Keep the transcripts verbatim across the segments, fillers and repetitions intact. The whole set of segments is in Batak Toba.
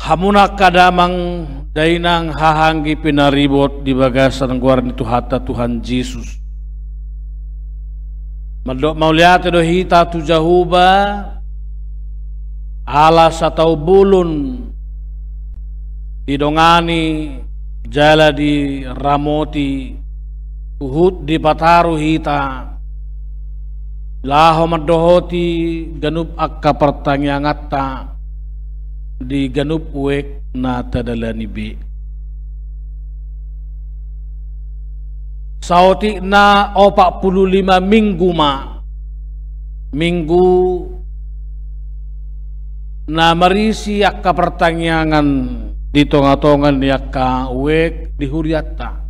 Hamuna angka damang dainang haha anggi pinaribot di bagasan goar ni Tuhanta Tuhan Jesus. Mandok mauliate do hita tu Jahowa, ala satau bolon didongani jala diramoti, huhut dipataru hita, laho mandohoti ganup angka partangianganta di ganup uek na tadalani be. Saotikna opat pulu lima minggu ma, minggu na marisi angka partangiangan di tonga-tonga ni angka uek di hurianta.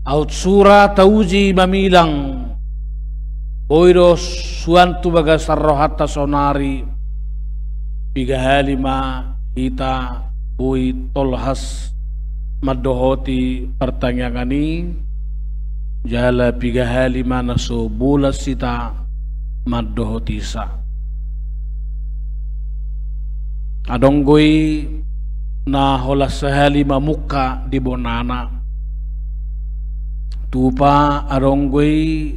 Aut sura tauji mamilang, boi do suan tu bagasan rohanta saonari, piga hali ma hita boi tolhas mandohoti partangiangan i, jala piga hali ma na so bolas hita mandohotisa. Adong do i na holan sahali mamungka di bonana. Tupa adong do i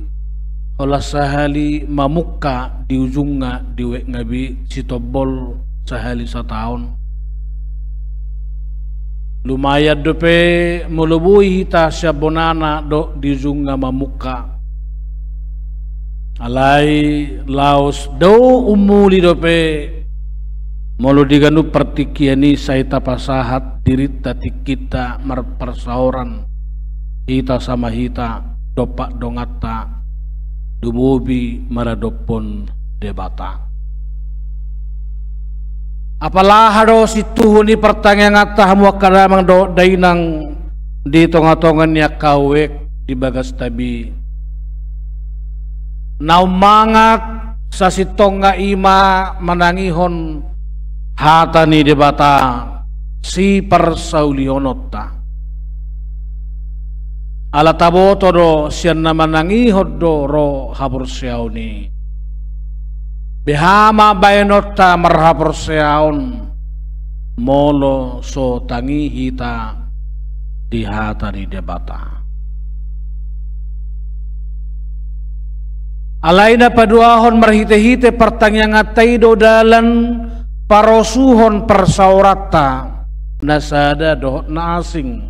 holan sahali mamungka di ujungna di uekna be, sitombol sahali sataon. Lumayan dope molo boi hita sian bonana dohot di ujungna mamungka. Alai laos dao umuli dope molo di ganup partingkian i sai tapasahat dirinta tingkinta marparsaoran hita sama hita, dompak donganta, dumobi maradophon Debata. Apala aha do sintuhu ni partangianganta hamu angka damang dohot dainang di tonga-tonga ni angka uek di bagasta be? Na ummangat sasintongna i ma manangihon hata ni Debata siparsaulihononta. Ala taboto do sian na manangihon do ro haporseaon i. Beha ma baenonta marhaporseaon molo so tangi hita di hata ni Debata. Alai na paduahon, marhite-hite partangianganta i do dalan parosuhon parsaoranta na sada dohot na asing.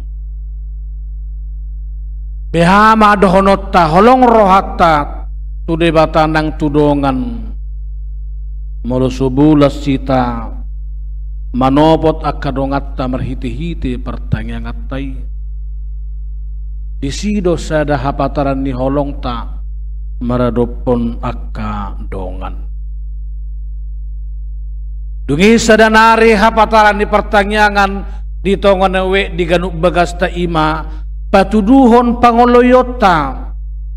Beha ma dohononta holong rohanta tu Debata nang tu dongan, molo so bolas hita manopot angka donganta marhite-hite partangianganta i. Disi do sada hapataran ni holongta maradophon angka dongan. Dung i sada nari hapataran ni partangiangan di tonga ni uek di ganup bagasta i ma patuduhon pangoloionta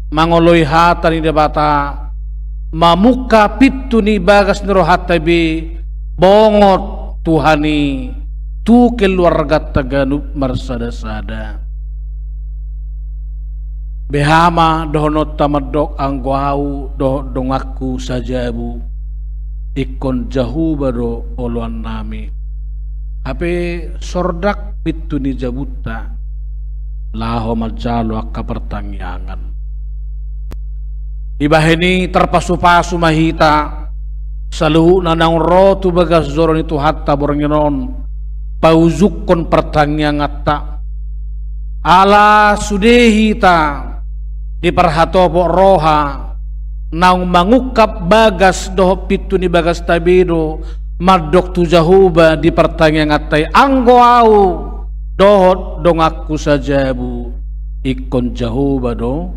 mangoloi hata ni Debata, mamungka pintu ni bagas ni rohanta be, bongot Tuhan i tu keluarganta ganup marsada-sada. Beha ma dohononta mandok, anggo ahu dohot donganku sajabu, ingkon Jahowa do oloannami. Hape sordak pintu ni jabunta laho manjalo angka partangiangan. Dibahen i tarpasu-pasu ma hita saluhutna naung ro tu bagas joro ni Tuhanta borngin on, paujungkon partangianganta. Ala sude hita diparhatopot roha naung mangungkap bagas dohot pintu ni bagasta be do mandok tu Jahowa di partangianganta i, anggo ahu dohot donganku sajabu, ingkon Jahowa do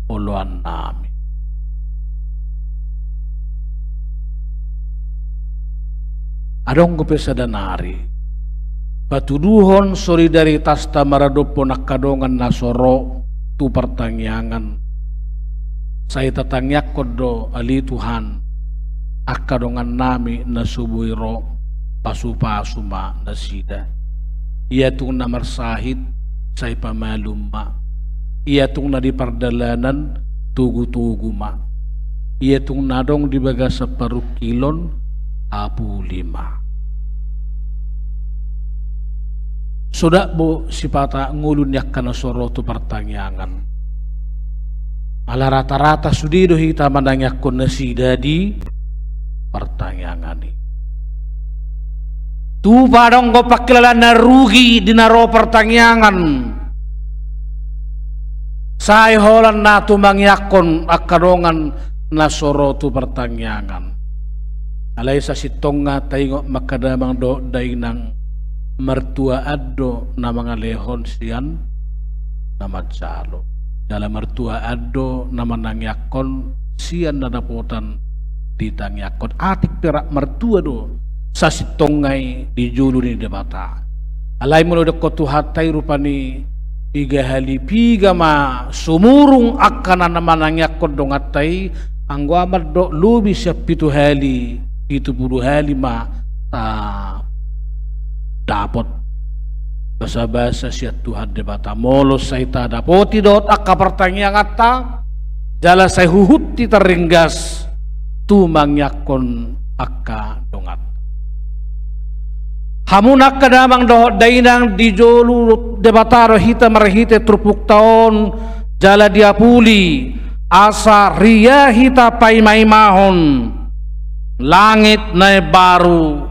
oloannami. Adong dope sada nari patuduhon solidaritasta maradophon angka dongan na so ro tu partangiangan. Sai tatangiangkon do, ale Tuhan, angka dongannami na so boi ro, pasu-pasu ma nasida. Ia tung na marsahit, sai pamalum ma. Ia tung na di pardalanan, togu-togu ma. Ia tung na adong di bagasan parungkilon, apuli ma. So dapot sipata ngolu ni angka na so ro tu partangiangan. Ala rata-rata sude do hita manangiangkon nasida di partangiangan i. Tupa adong do pangkilalaan na rugi di na ro partangiangan. Sai holan na tumangiangkon angka dongan na so ro tu partangiangan. Alai sasintongna taingot ma angka damang dohot dainang, martuaan do na mangalehon sian na manjalo. Jala martuaan do na manangiangkon sian na dapotan ditangiangkon. Atik pe rap martua do sasintongna i di jolo ni Debata. Alai molo didokkon Tuhanta i rupani piga hali piga ma sumurung angka na manangiangkon donganta i, anggo ahu mandok lobi sian pitu hali, pitu pulu hali ma, ah, dapot basa-basa sian Tuhan Debata. Molo sai tadapoti dohot angka partangianganta, jala sai huhut hita ringgas tumangiangkon angka donganta. Hamu angka damang dohot dainang, di jolo Debata do hita marhite turpukta on, jala diapuli, asa ria hita paima-imahon langit na imbaru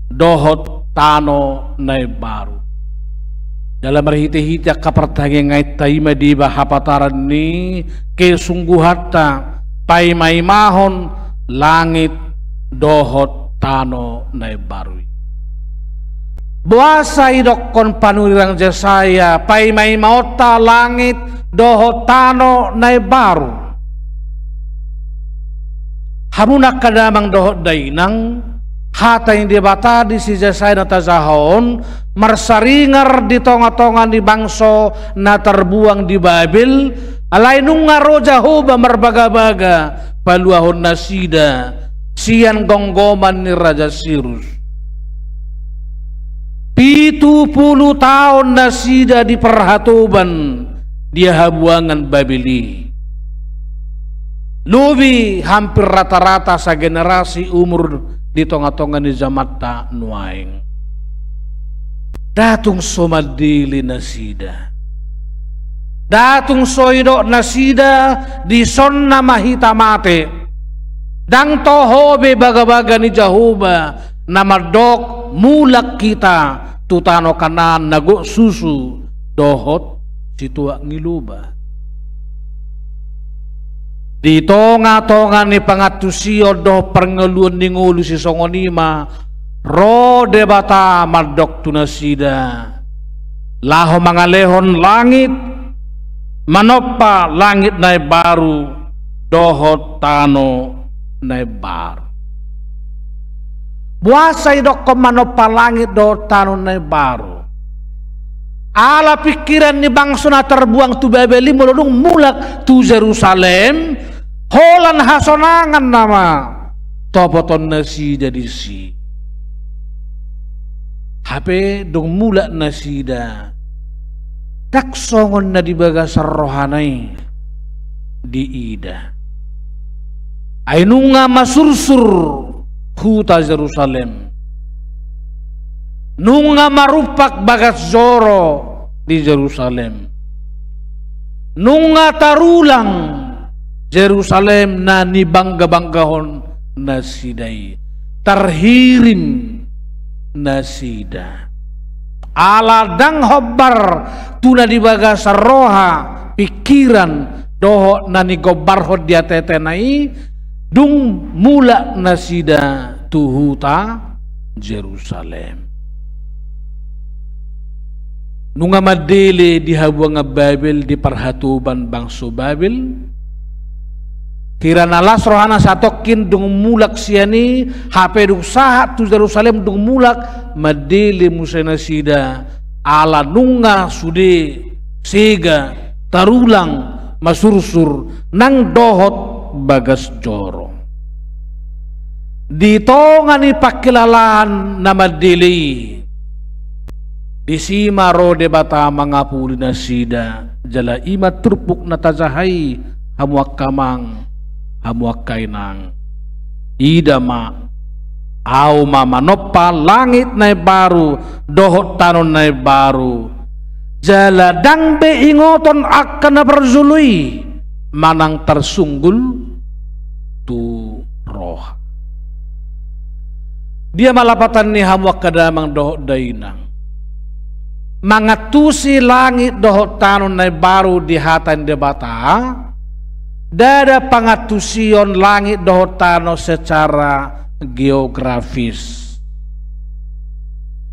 dohot tano na imbaru. Jala marhite-hite angka partangianganta i ma dibahen hapataran ni kesungguhanta, paima-imahon langit dohot tano na imbaru i. Boasa idokkon panurirang Jesaya paima-imaonta langit dohot tano na imbaru? Hamu angka damang dohot dainang, hata ni Debata di si Jesaya na tajaha on marsaringar di tonga-tonga ni bangso na tarbuang di Babel, alai nunga ro Jahowa marbaga-baga paluahon nasida sian gomgoman ni Raja Sirus. Pitu pulu taon nasida di parhatoban di habuangan Babel i. Lobi hampir rata-rata sagenerasi umur di tonga-tonga ni jamanta nuaeng. Nda tung so mandele nasida. Nda tung so idok nasida dison nama hita mate. Ndang toho be baga-baga ni Jahowa na mandok mulak hita tu tano Kanaan na gok susu dohot situak ni loba. Di tonga-tonga ni pangantusion dohot parngoluon ni ngolu sisongon i ma ro Debata mandok tu nasida, laho mangalehon langit, manompa langit na imbaru dohot tano na imbaru. Boasa idokkon manompa langit dohot tano na imbaru? Ala pingkiran ni bangso na tarbuang tu Babel i molo dung mulak tu Jerusalem, holan hasonangan nama topoton nasida disi. Hape dung mulak nasida, ndang songon na di bagasan rohana i diida. Ai nunga masursur huta Jerusalem. Nunga marumpak bagas joro di Jerusalem. Nunga tarulang Jerusalem na nibangga-banggahon nasida i. Tarhirim nasida. Ala ndang hombar tu na di bagasan roha, pingkiran, dohot na nigombarhon di ateatena i, dung mulak nasida tu huta Jerusalem. Nunga mandele di habuangan Babel, di parhatoban bangso Babel. Hira na las rohana satongkin dung mulak sian i, hape dung sahat tu Jerusalem dung mulak, mandele muse nasida, ala nunga sude sega, tarulang, masursur, nang dohot bagas joro. Di tonga ni pangkilalaan na mandele i, disi ma ro Debata mangapuli nasida, jala i ma turpuk na tajaha i, hamu angka amang, hamu angka inang. Ida ma Ahu ma manompa langit na imbaru dohot tano na imbaru, jala ndang be ingoton angka na parjolo i manang tarsunggul tu roha. Dia ma lapatan ni hamu angka damang dohot dainang? Mangantusi langit dohot tano na imbaru di hata ni Debata, ndada pangantusion langit dohot tano secara geografis.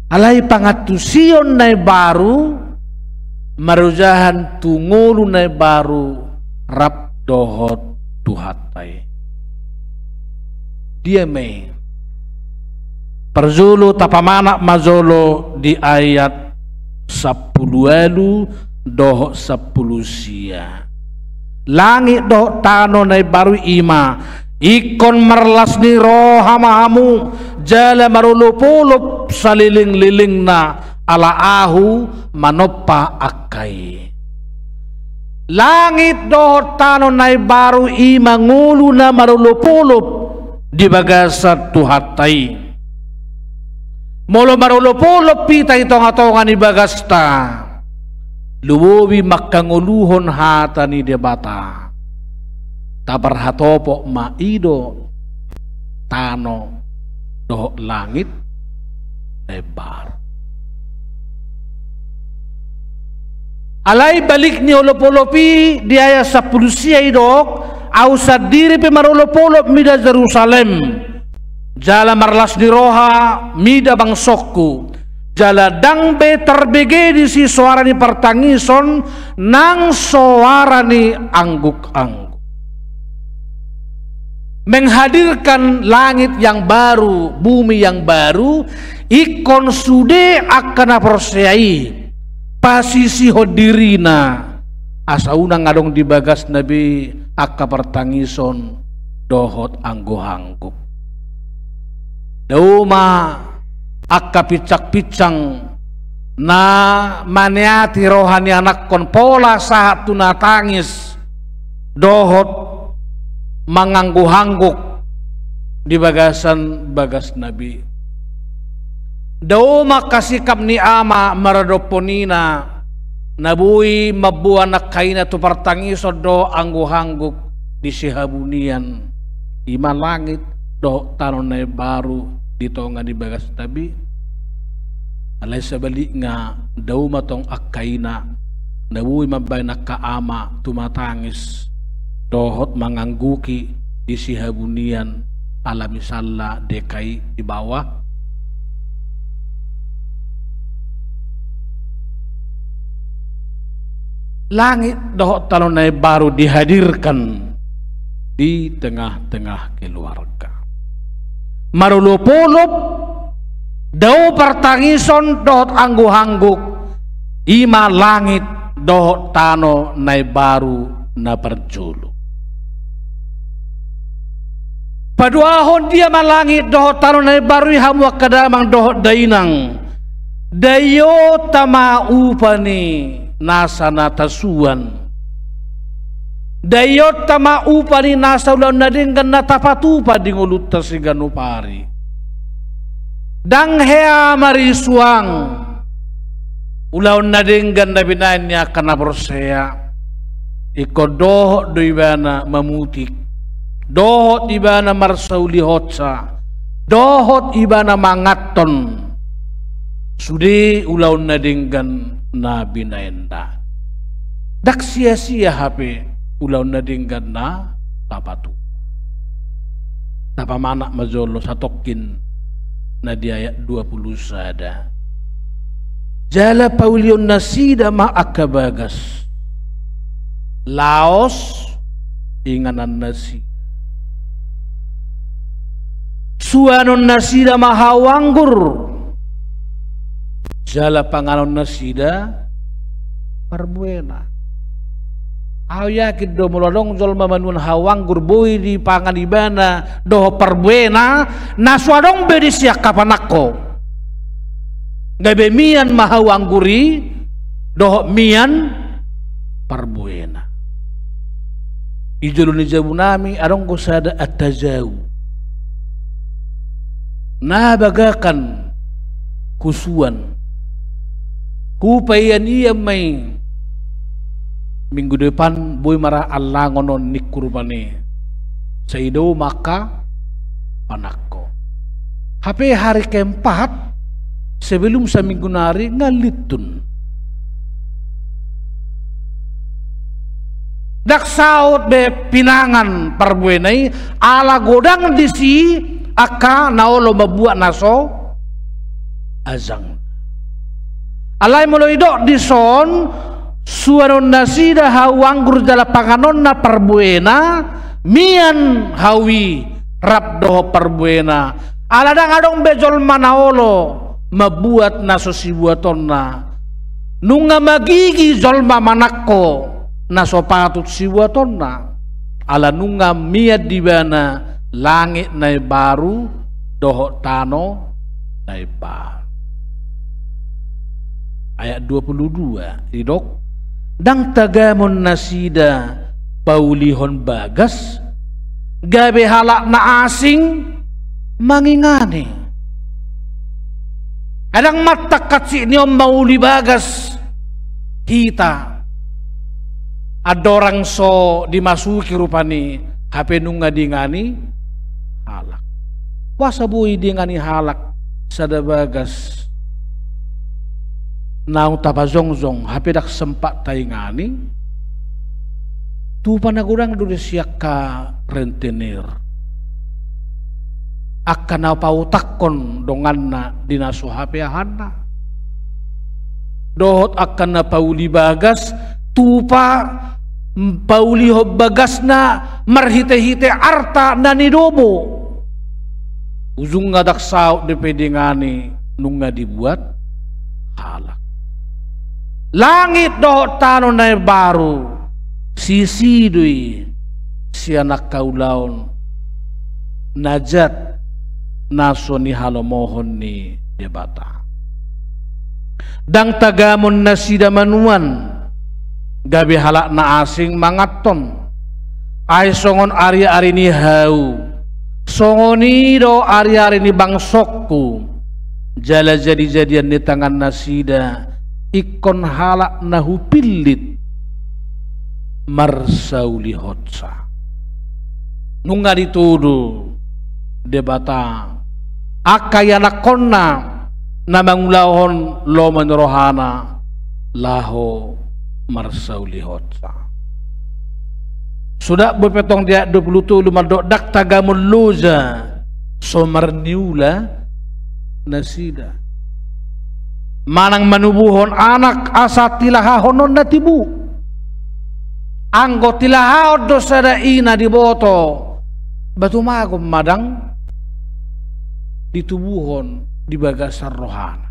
Alai pangantusion na imbaru marojahan tu ngolu na imbaru rap dohot Tuhanta i. Dia ma i? Parjolo tapamanat ma jolo di ayat sampulu ualu dohot sampulu sia. Langit dohot tano na imbaru i ma, ingkon marlas ni roha ma hamu, jala marolopolop salelenglelengna, ala Ahu manompa angka i. Langit dohot tano na imbaru i ma ngolu na marolopolop di bagasan Tuhanta i. Molo marolopolop hita di tongatonga ni bagasta, lumobi mangkangoluhon hata ni Debata, taparhatopot ma i do tano dohot langit na imbaru. Alai balik ni olopolop i, di ayat sampulu sia i didok, Ahu sandiri pe marolopolop mida Jerusalem, jala marlas ni roha mida bangsongku, jala ndang be tarbege disi soara ni partangison nang soara ni anggukangguk. Menghadirkan langit yang baru, bumi yang baru, ingkon sude angka na porsea i pasisihon dirina, asa unang adong di bagasna be angka partangison dohot angguhangguk. Dao ma angka pinsangpinsang na maneati roha ni anakkon pola sahat tu na tangis dohot mangangguhangguk di bagasan bagasna be. Dao ma angka sikap ni ama maradophon ina, na boi mamboan angka ina tu partangison dohot angguhangguk di sihabunian, i ma langit dohot tano na imbaru di tonga ni bagasna be. Alai sabalikna, dao ma tong angka ina na boi mambaen angka ama tumatangis dohot mangangguhi di sihabunian, ala misalna deka i di bawah. Langit dohot tano na imbaru dihadirkan di tengah-tengah keluarga. Marolopolop, dao partangison dohot angguhangguk, i ma langit dohot tano na imbaru na parjolo. Paduahon, dia ma langit dohot tano na imbaru i, hamu angka damang dohot dainang? Daionta ma upa ni nasa na tasuan. Daionta ma upa ni nasa ulaon na denggan na tapatupa di ngolunta siganup ari. Ndang hea marisuang ulaon na denggan na binaen ni angka na porsea. Ingkon dohot do ibana mamutik, dohot ibana marsaulihonsa, dohot ibana manganhon sude ulaon na denggan na binaenna. Ndang sia-sia hape ulaon na denggan na tapatupa. Tapamanat ma jolo satongkin na di ayat dua pulu sada. Jala paulion nasida ma angka bagas, laos inganan nasida. Suanon nasida ma hau anggur, jala panganon nasida parbuena. Ahu yakin do, molo adong jolma manuan hau anggur, boi dipangan ibana dohot parbuena, na so adong be disi angka panangko. Gabe mian ma hau anggur i dohot mian parbuena. Di jolo ni jabunami adong do sada antajau. Na bagakan husuan. Hupaian-ian ma i. Minggu depan boi ma ra allangon on ningku rupani. Sai dao ma angka panangko. Hape hari keempat, sebelum saminggu nari, nga lintun. Ndang saut be pinangan parbuena i, ala godang disi angka na olo mambuat na so ajang. Alai molo didok dison, suanonnasida hau anggur jala panganonna parbuena, mian hau i rap dohot parbuena. Ala ndang adong be jolma na olo mambuat na so sibuatonna. Nunga magigi jolma manangko na so patut sibuatonna. Ala nunga mian di ibana langit na imbaru dohot tano na imbaru. Ayat dua puluh dua didok, ndang tagamon nasida paulihon bagas, gabe halak na asing mangingani. Ndang mantang hansit ni on mauli bagas hita. Andorang so dimasuki rupani, hape nunga diingani halak. Boasa boi diingani halak sada bagas naung tapajongjong, hape ndang sempat taingani? Tupa na godang do disi angka rentenir, angka na pautakkon donganna di na so hape ahanna, dohot angka na pauli bagas, tupa paulihon bagasna marhitehite arta na nidomu. Ujungna ndang saut dope diingani, nunga dibuat halak. Langit dohot tano na imbaru, sisi do i sian angka ulaon na jat na so nihalomohon ni Debata. Ndang tagamon nasida manuan, gabe halak na asing manganhon. Ai songon ariari ni hau, songon i do ariari ni bangsongku, jala jadijadian ni tangannasida ingkon halak na hupillit marsaulihonsa. Nunga ditudu Debata angka ianakkonna na mangulahon lomo ni rohana laho marsaulihonsa. Suda boi pe tong di ayat dua puluh tolu mandok, ndang tagamon loja so marniula nasida. Manang manubuhon anak asa tilahahononna tibu. Anggo tilahahon do sada ina diboto, batu magon ma ndang ditubuhon di bagasan rohana.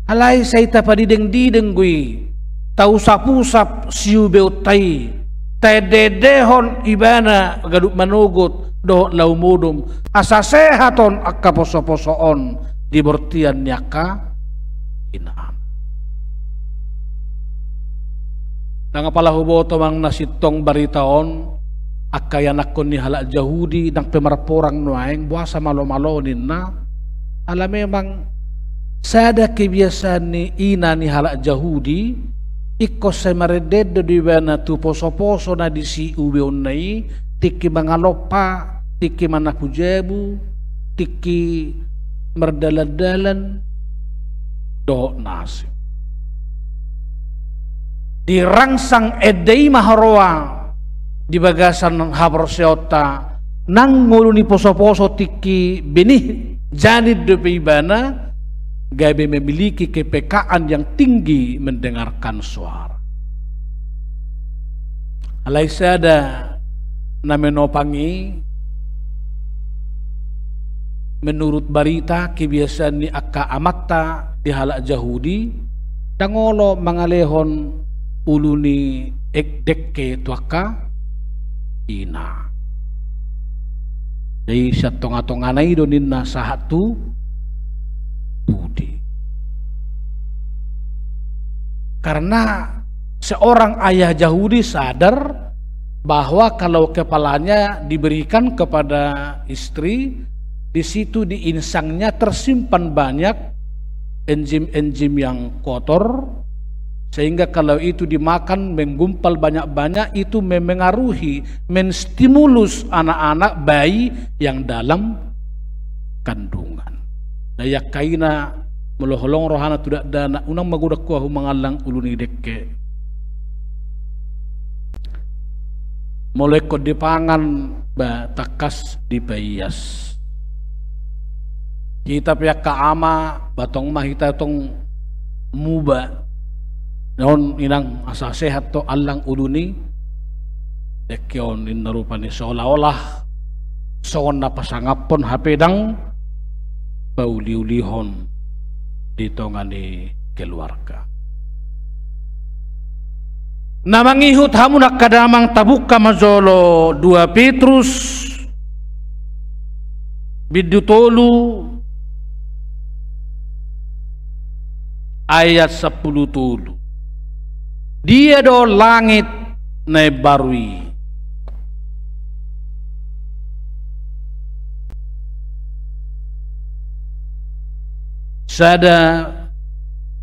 Alai sai tapadidengdideng do i, tausapusap siubeonta i, taendeendehon ibana ganup manogot dohot laho modom, asa sehat on angka posoposo on di bortian ni angka inana. Ndang apala huboto manang na sintong barita on, angka ianakkon ni halak Jahudi ndang pe marporang nuaeng, boasa malomalo ninna. Ala memang sada kebiasaan ni ina ni halak Jahudi, ingkon sai marendeende do ibana tu posoposo na disiubeonna i, tingki mangalompa, tingki manapujabu, tingki mardalandalan dohot na asing. Dirangsang ende i ma haroa di bagasan haporseaonta, nang ngolu ni posoposo tingki benih janin dope ibana, gabe memiliki kepekaan yang tinggi mendengarkan suara. Alai sada na menopang i, menurut barita, kebiasaan ni angka amanta di halak Jahudi, ndang olo mangalehon ulu ni ek-, dengke tu angka ina. Jadi sian tongatongana i do ninna sahat tu pudi. Karena seorang ayah Jahudi sadar bahwa kalau kepalanya diberikan kepada istri, Di situ di insangnya tersimpan banyak enzim-enzim yang kotor, sehingga kalau itu dimakan, menggumpal banyak-banyak, itu memengaruhi, menstimulus anak-anak, bayi yang dalam kandungan. Nah, ia kaina molo holong rohana tu dakdanak, unang magodang ho ahu mangallang ulu ni dengke. Molo ingkon dipangan, ba tangkas dipaias. Hita pe angka ama, ba tong ma hita tong muba. On inang, asa sehat do allang ulu ni dengke on, ninna rupani, seolah-olah songon na pasangaphon hape ndang pauliulihon di tonga ni keluarga. Na mangihut hamu angka damang, tabuka ma jolo dua Petrus bindu tolu ayat sampulu tolu. Dia do langit na imbaru i? Sada,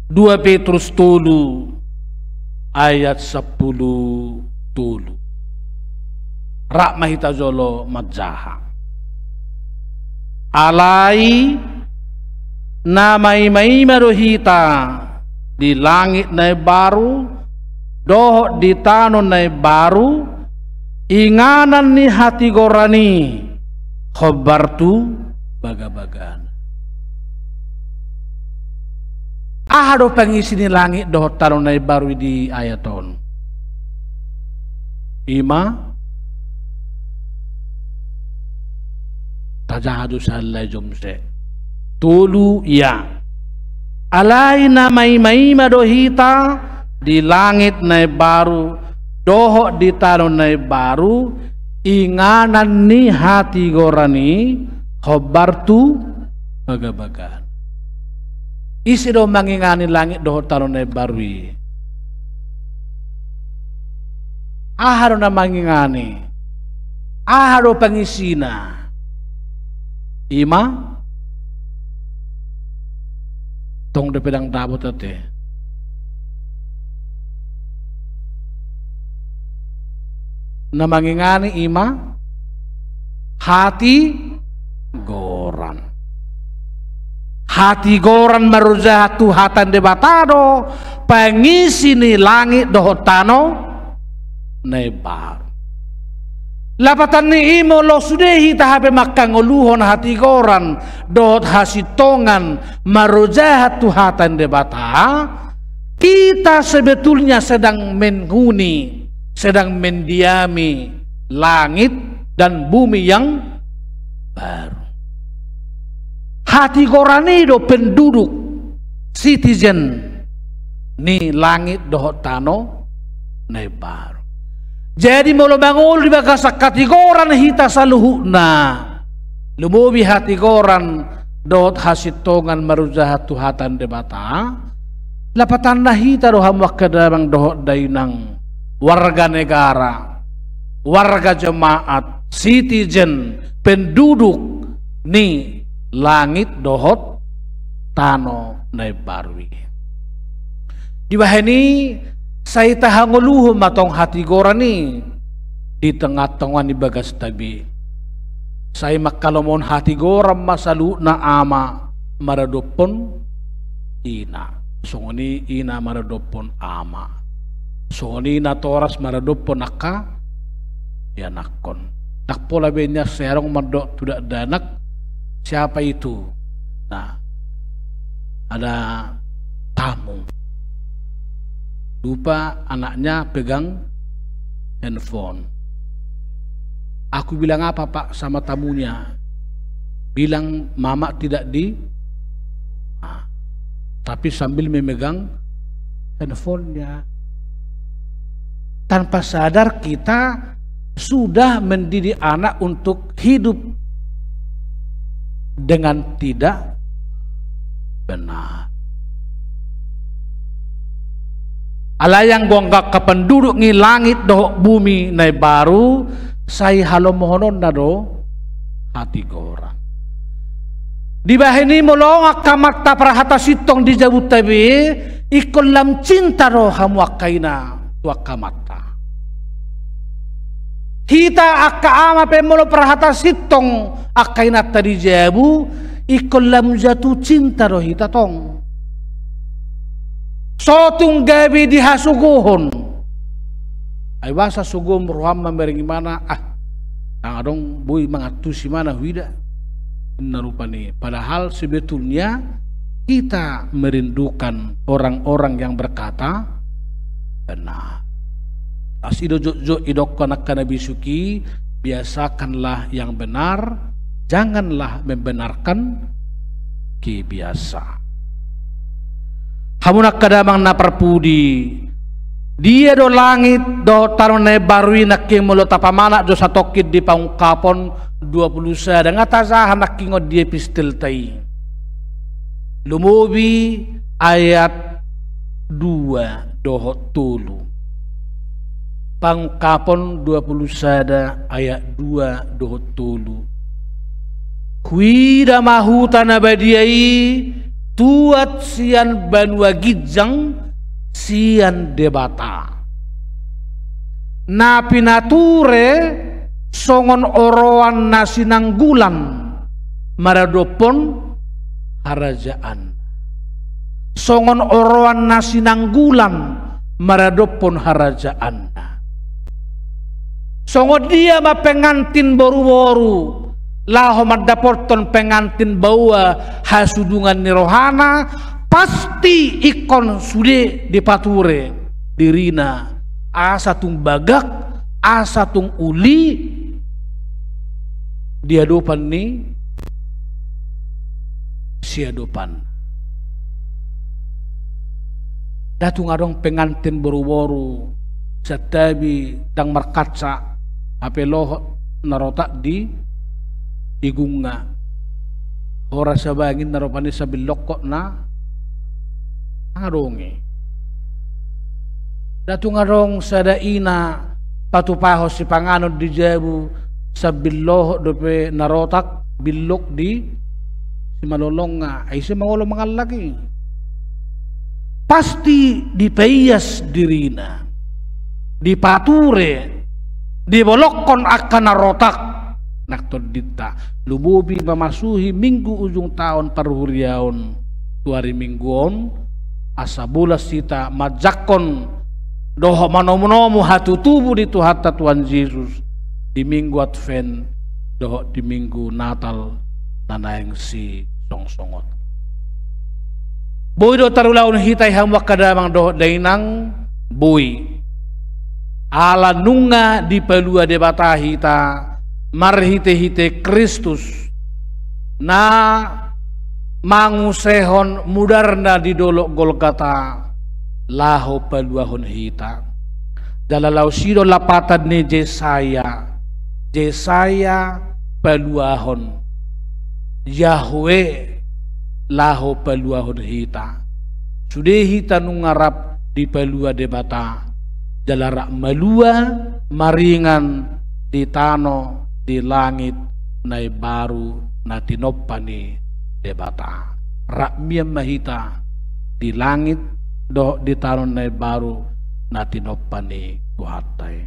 dua Petrus tolu ayat sampulu tolu. Rap ma hita jolo manjaha. Alai na maimaima do hita di langit na imbaru dohot di tano na imbaru, inganan ni hatigoran i hombar tu bagabagana. Aha do pangisi ni langit dohot tano na imbaru i di ayat on? Ima, tajaha do sahali jom se. Tolu, ia. Alai na maimaima do hita di langit na imbaru dohot di tano na imbaru, inganan ni hatigoran i hombar tu bagabagana. Ise do mangingani langit dohot tano na imbaru i? Aha do na mangingani? Aha do pangisina? Ima, tong dope ndang dapot ate. Na mangingani ima hatigoran. Hatigoran marojahan tu hata ni Debata do pangisi ni langit dohot tano na imbaru. Lapatan ni i, molo sude hita hape mangkangoluhon hatigoran dohot hasintongan marojahan tu hata ni Debata, kita sebetulnya sedang menghuni, sedang mendiami langit dan bumi yang baru. Hatigoran i do penduduk, citizen ni langit dohot tano na imbaru. Jadi molo mangolu di bagasan hatigoran hita saluhutna, lumobi hatigoran dohot hasintongan marojahan tu hata ni Debata, lapatanna hita do hamu angka damang dohot dainang, warga negara, warga jemaat, citizen, penduduk ni langit dohot tano na imbaru i. Dibahen i, sai tahangoluhon ma tong hatigoran i di tongatonga ni bagasta be. Sai mangkalomohon hatigoran ma saluhutna ama maradophon ina. Songon i ina maradophon ama. Songon i natoras maradophon angka ianakhon. Ndang pola be nian sai adong mandok tu dakdanak, "Siapa itu?" Nah, ada tamu. Lupa anaknya pegang handphone. "Aku bilang apa, Pak, sama tamunya? Bilang Mama tidak di rumah." Tapi sambil memegang handphonenya. Tanpa sadar kita sudah mendidik anak untuk hidup dengan tidak benar. Alai anggo angka penduduk ni langit dohot bumi na imbaru, sai halomohononna do hatigoran. Dibahen i molo angka amanta parhata sintong di jabunta be, ingkon lam cinta do hamu angka ina tu angka amanta. Hita angka ama pe molo parhata sintong angka inanta di jabu, ingkon lam jatuh cinta do hita tong. So tung gabe dihasogohon. Ai boasa sogohon roham mamereng imana, ah, ndang adong, boi mangantusi imana huida. Ninna rupani. Padahal sebetulnya kita merindukan orang-orang yang berkata benar. Asi do jotjot didokkon angka na bisuk i, biasakanlah yang benar, janganlah membenarkan kebiasaan. Hamu angka damang na parpudi, dia do langit dohot tano na imbaru i nangkin molo tapamanat jo satongkin di Pangungkapon dua pulu sada, nga tajaha nangkin on di epistelta i. Lumobi ayat dua dohot tolu. Pangungkapon dua pulu sada ayat dua dohot tolu. Huida ma huta na badia i, tuat sian banua ginjang, sian Debata. Na pinature songon oroan na sinanggulan maradophon harajaanna. Songon oroan na sinanggulan maradophon harajaanna. Songon dia ma pengantin boruboru laho mandapothon pengantin baoa hasudungan ni rohana, pasti ingkon sude dipature dirina, asa tung bagak, asa tung uli di adopan ni siadopan. Nda tung adong pengantin boruboru santabi ndang markaca, hape lohot na rotak di igungna. Horas abang i ninna rupani sambil longkot na, ndang adong i. Nda tung adong sada ina patupahon sipanganon di jabu sambil lohot dope na rotak billok di simalolongna, ai ise ma olo mangallang i. Pasti dipaias dirina, dipature, dibolongkon angka na rotak. Nang tondinta, lumobi mamasuhi minggu ujung taon parhuriaon tu ari Minggu on, asa bolas hita manjangkon dohot manomunomu hatutubu ni Tuhanta Tuhan Jesus di Minggu Advent dohot di Minggu Natal na naeng sisongsongon. Boi do tarulahon hita i hamu angka damang dohot dainang? Boi. Ala nunga dipalua Debata hita marhitehite Kristus na mangusehon mudarna di dolok Golgata laho paluahon hita. Jala laos i do lapatan ni Jesaya, Jesaya paluahon, Yahweh laho paluahon hita. Sude hita nunga rap dipalua Debata, jala rap malua maringan di tano di langit na imbaru na tinompa ni Debata. Rap mian ma hita di langit dohot di tano na imbaru na tinompa ni Tuhanta i.